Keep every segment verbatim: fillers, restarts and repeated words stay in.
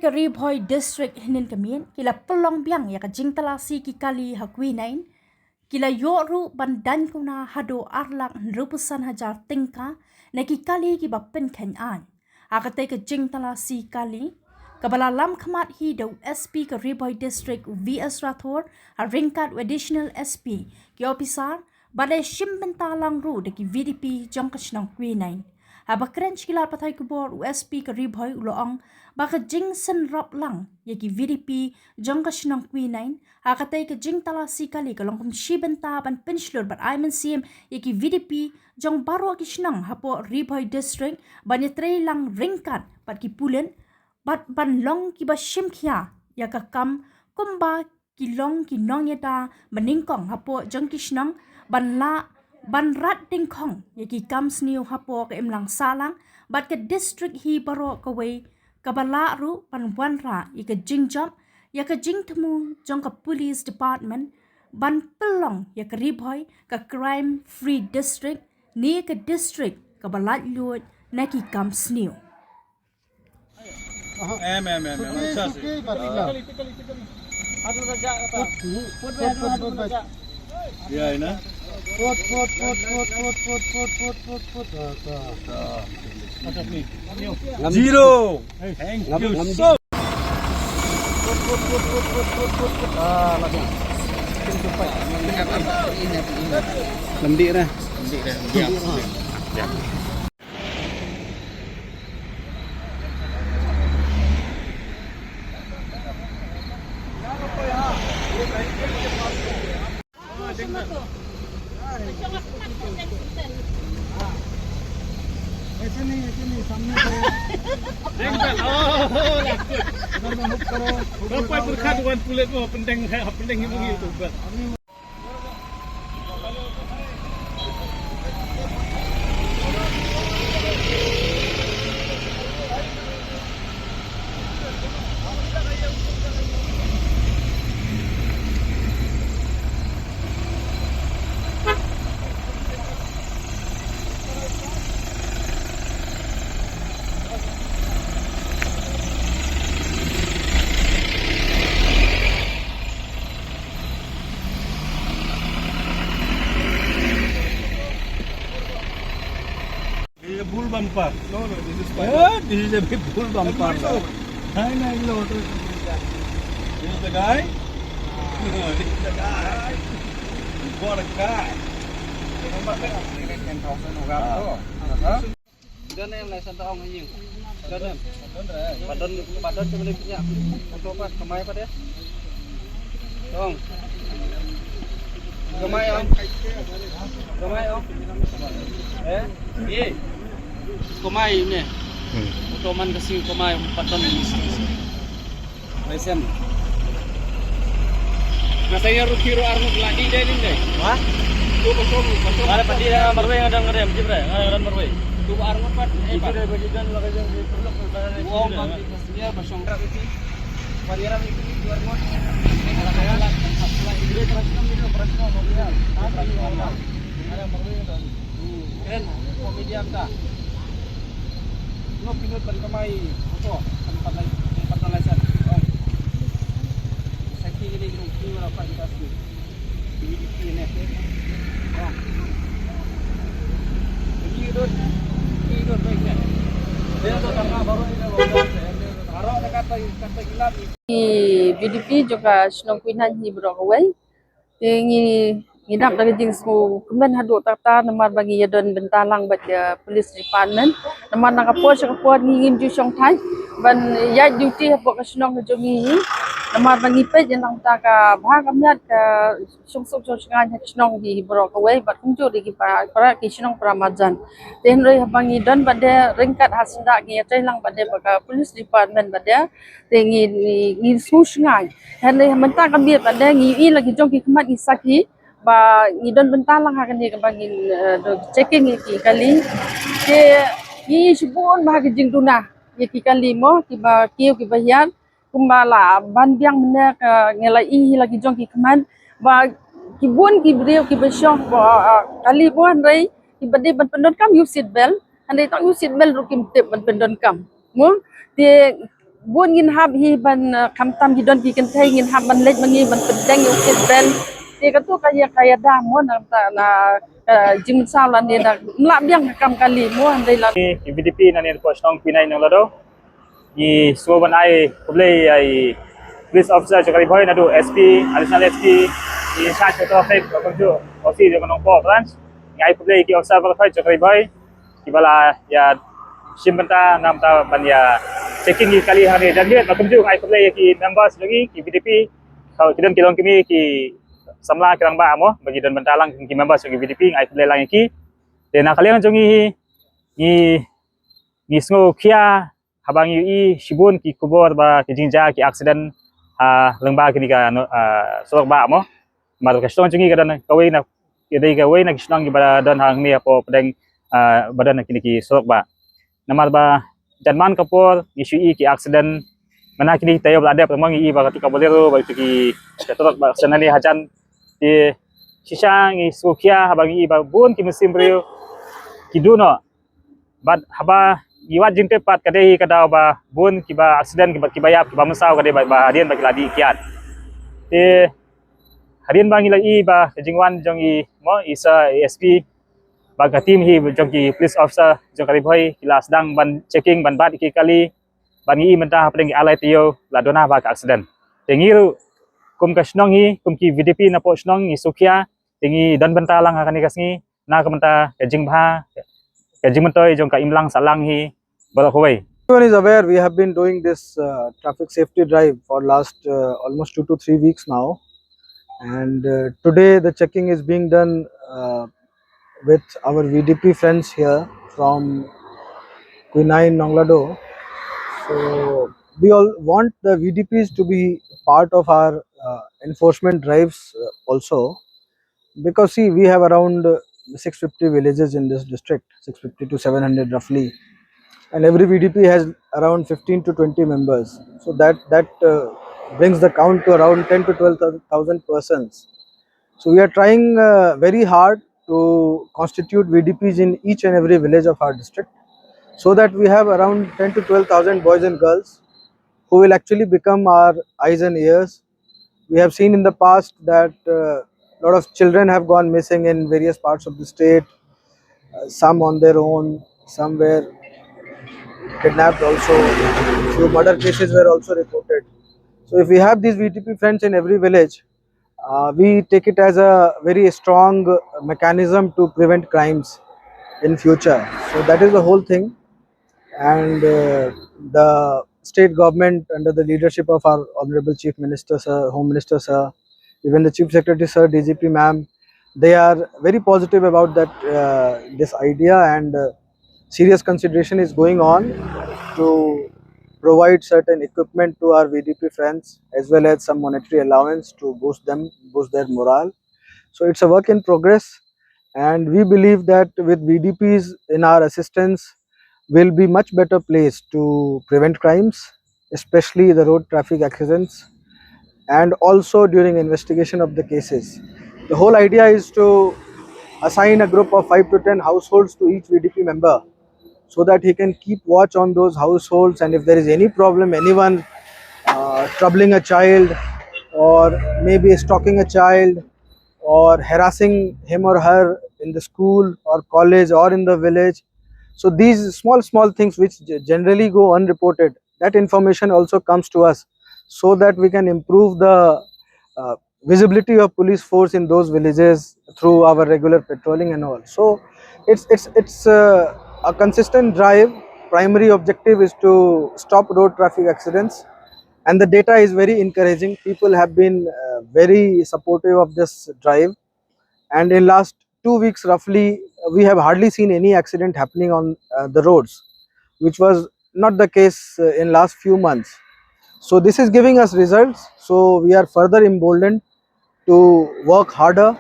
Ka Ri Bhoi District hynnin ka miet ki la pynlong biang ïa ka jingtalasi ki kali ha Quinine, ki la ïoh ruh ban daiñ kuna haduh ar lak hynriewphew san hajar tyngka na ki kali kiba pynkheiñ aiñ. Ha katei ka jingtalasi kali kaba la lam khmat hi da u S P ka Ri Bhoi District, u V S Rathore, ha ryngkat u Additional S P, ki ophisar, bad la shim bynta lang ruh da ki V D P jong ka shnong Quinine. Haba kren sha ki lad pathai khubor, u S P ka Ri Bhoi u la ong ba ka jingsynrop lang ïa ki V D P jong ka shnong Quinine ha katei ka jingtalasi kali ka long kum shi bynta ban pynshlur bad ai mynsiem ïa ki V D P jong baroh ki shnong hapoh Ri Bhoi District ban ïatrei lang ryngkat bad ki pulit bad ban long kiba shim khia ïa ka kam kumba ki long ki nongïada ba nyngkong hapoh jong ki shnong ban lah ban rat dyngkhong ïa ki kam sniew hapoh ka imlang sahlang bad ka district hi baroh kawei, kaba lah ruh ban wanrah ïa ka jingjop ïa ka jingthmu jong ka police department ban pynlong ïa ka Ri Bhoi ka crime free district ne ka district kaba laitluid na ki kam sniew. Em, em, em, em. Suki, suki, bati na. Put, put, put, put, put. Ya, ini. Put, put, put. Zero. Thank you so. Put, put, put. Ah, lagi. Lem dih dah. Lem dih dah. Ya. Ya. ऐसे नहीं, ऐसे नहीं, सामने से। देख ना, ओह, लाख। इधर में move करो। Bapak berkat wan pulit mo, pendeng, pendeng ibu gitu, Pak. This is a bull bumper. No, no, this is fine. Yeah, this is a big bull bumper. Fine, fine, no, no. This is the guy. This is the guy. We got a guy. Ten thousand hoga. Ah. Huh? Don em lai san ta ong ha ïing. Don em. Ba don, ba don te beli punya. Photo pa, kamai pa de. Ong. Kamai ong. Kamai ong. Eh? Ye. Kamai ne. Hmm. Photo man kasi kamai pa don. Lesen. Nga sa ïa ruh ki ruh arngut la dih dei ning dei. Wah? Tu ba shong, ba shong. Nga la pat dih da marwei nga dang ngerem, jip re, nga dang marwei. Tu ba arngut pat, eh, pat. Itu dei ba jidan la ka jong di perlok, ba la. Wow, ba ki ka senior ba shong. Ba ïa ram itu, itu arngut. Nga la ka ïa la, itu dei perasaan, itu perasaan, ba ïa. Apa ni, ba ïa. Nga dang marwei nga dang. Kren, ko medium ta. Ngo pinut ban kamai, ko, ban patai, ban patai san. Oh. Saki ini, ini, ini, apa kita sih? Ini, ini, ini. Oh. Ini, ini, ini, baik, ya. Dia tu tengah baru ini, baru, baru dekat, dekat, dekat, dekat. Ki V D P jong ka shnong Kuinan hi baroh kawei. Te ngi, ngi dap da ka jingsngewkmen haduh katta namar ba ngi ïa don bynta lang bad ka police department. Namar na ka por sha ka por ngi ngim ju shong thait ban ïaid duty hapoh ka shnong ka jong ngi. Namar ba ngi peit ïa nangta ka bha ka miat ka shong suk shong shngaiñ ha ka shnong hi baroh kawei bad kumjuh ïa ki para, para ki shnong para marjan. Te hynrei haba ngi don bad de ryngkat ha syndah ngi ïatrei lang bad de bad ka police department bad de. Te ngi, ngi, ngi sngewshngaiñ. Hynrei mynta ka miet pat de ngi ïohi la ki jong ki khmat ngi sakhi ba ngi don bynta lang ha kane kaba ngi, eh, don checking ïa ki kali. Te ngi shibun ba ha ki jingduna ïa ki kali mo kiba kiew kiba hiar kumba la ban biang mynne ka ngi la ïohi la ki jong ki khmat ba ki bun ki briew kiba shong ba, ah, kali mo hynrei kiba dei ban pyndonkam ïa u seat belt hynrei tang ïa u seat belt ruh kim tip ban pyndonkam. Mo, te Bun ngin hap hi ban, eh, khamtam ki don ki kynthei ngin hap ban leit ma ngi ban pynbeng ïa u seat belt. Te kato ka ïa ka ïada mo na ta na, eh, jingmynsaw lane na mlah biang ka kam kali mo hynrei la. Ki V D P na ne ko shnong Kwinai Nonglado. Ngi sngewbha ban ai khublei ïa i police officer jong ka Ri Bhoi naduh S P, additional S P, i in charge of traffic, bad kumjuh O C jong ka Nongpoh branch. Ngi ai khublei ïa ki officer baroh jong ka Ri Bhoi kiba la ïa shim bynta na ka bynta ban ïa checking ki kali hangne jan miet, bad kumjuh ngi ai khublei ïa ki members jong ngi ki V D P, ki don ki longkmie ki samla ki rangbah mo, ba ki don bynta lang ki members jong ki V D P, ngi ai khublei lang ïa ki. Te na ka liang jong ngi hi, ngi, ngi sngewkhia haba ngi ïohi shibun ki khubor ba ki jingjia ki accident ha lyngba kine ki, ah, surok bah mo. Namar ka shnong jong ngi ka don kawei na, ka dei kawei na ki shnong kiba don hangne hapoh pdeng, ah, ba don kine ki surok bah. Namar ba jan man ka por ngi shu ïohi ki accident. Mynta kine ki taïew ba la dep tang ngi ïohi ba katu ka Bolero bad katu ki surok bah accident hangne hajan. Te shisha ngi sngewkhia haba ngi ïohi ba bun ki mynsiem briew ki duh noh. Bad haba ngi wad jingtip pat ka dei hi ka daw ba bun kiba accident kiba, kiba ïap kiba mynsaw ka dei ba, ba hadien ba ki la dih kiad. Te hadien ba ngi la ïohi ba ka jingwan jong i mo i Sir A S P bad ka team hi jong ki police officer jong ka Ri Bhoi ki la sdang ban checking ban bat ki kali. Bad ngi ïohi mynta hapdeng ki ar lai taïew la duna ba ka accident. Te ngi ruh kum ka shnong hi, kum ki V D P napoh shnong ngi sngewkhia, te ngi don bynta lang ha kane ka sngi na ka bynta ka jingbha, ka jingmyntoi jong ka imlang sahlang hi baroh kawei. Everyone is aware we have been doing this, uh, traffic safety drive for last, uh, almost two to three weeks now, and, uh, today the checking is being done, uh, with our V D P friends here from Quinine Nonglado. So we all want the V D Ps to be part of our, uh, enforcement drives, uh, also, because see, we have around, uh, six fifty villages in this district, six fifty to seven hundred roughly, and every V D P has around fifteen to twenty members. So that, that, uh, brings the count to around ten to twelve thousand persons. So we are trying, uh, very hard to constitute V D Ps in each and every village of our district, so that we have around ten to twelve thousand boys and girls who will actually become our eyes and ears. We have seen in the past that, uh, a lot of children have gone missing in various parts of the state, uh, some on their own, some were kidnapped also. Few murder cases were also reported. So if we have these V D P friends in every village, uh, we take it as a very strong mechanism to prevent crimes in future. So that is the whole thing. And, uh, the state government under the leadership of our Honorable Chief Minister sir, Home Minister sir, even the Chief Secretary sir, D G P ma'am, they are very positive about that, uh, this idea, and, uh, serious consideration is going on to provide certain equipment to our V D P friends as well as some monetary allowance to boost them, boost their morale. So it's a work in progress, and we believe that with V D Ps in our assistance, we'll be much better placed to prevent crimes, especially the road traffic accidents, and also during investigation of the cases. The whole idea is to assign a group of five to ten households to each V D P member, so that he can keep watch on those households, and if there is any problem, anyone, uh, troubling a child or maybe stalking a child or harassing him or her in the school or college or in the village. So these small, small things which ge-, generally go unreported, that information also comes to us, so that we can improve the, uh, visibility of police force in those villages through our regular patrolling and all. So it's, it's, it's, uh, a consistent drive. Primary objective is to stop road traffic accidents, and the data is very encouraging. People have been, uh, very supportive of this drive, and in last two weeks roughly, we have hardly seen any accident happening on, uh, the roads, which was not the case, uh, in last few months. So this is giving us results. So we are further emboldened to work harder,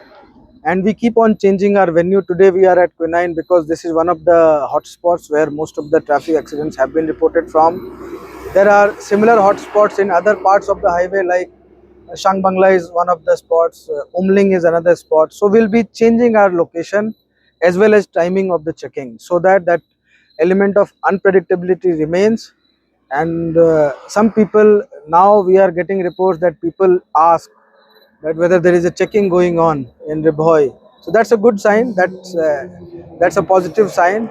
and we keep on changing our venue. Today we are at Quinine because this is one of the hotspots where most of the traffic accidents have been reported from. There are similar hotspots in other parts of the highway, like Shang Bangla is one of the spots, uh, Umling is another spot. So we'll be changing our location as well as timing of the checking, so that that element of unpredictability remains. And uh, some people, now we are getting reports that people ask that whether there is a checking going on in Ri Bhoi. So that's a good sign. That's uh, that's a positive sign.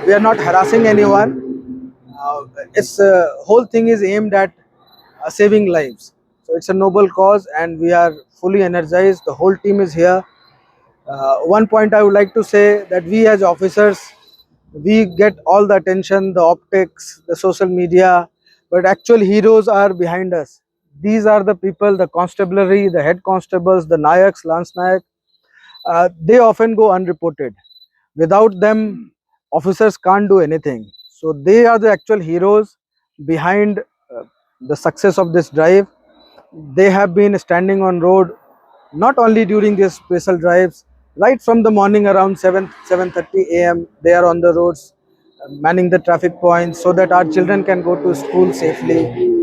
We are not harassing anyone. Uh, it's uh, whole thing is aimed at uh, saving lives. So it's a noble cause, and we are fully energized. The whole team is here. Uh, one point I would like to say that we as officers, we get all the attention, the optics, the social media, but actual heroes are behind us. These are the people, the constabulary, the head constables, the nayaks, lance nayak. Uh, they often go unreported. Without them, officers can't do anything. So they are the actual heroes behind uh, the success of this drive. They have been standing on road not only during these special drives, right from the morning around seven, seven thirty a m, they are on the roads, uh, manning the traffic points so that our children can go to school safely.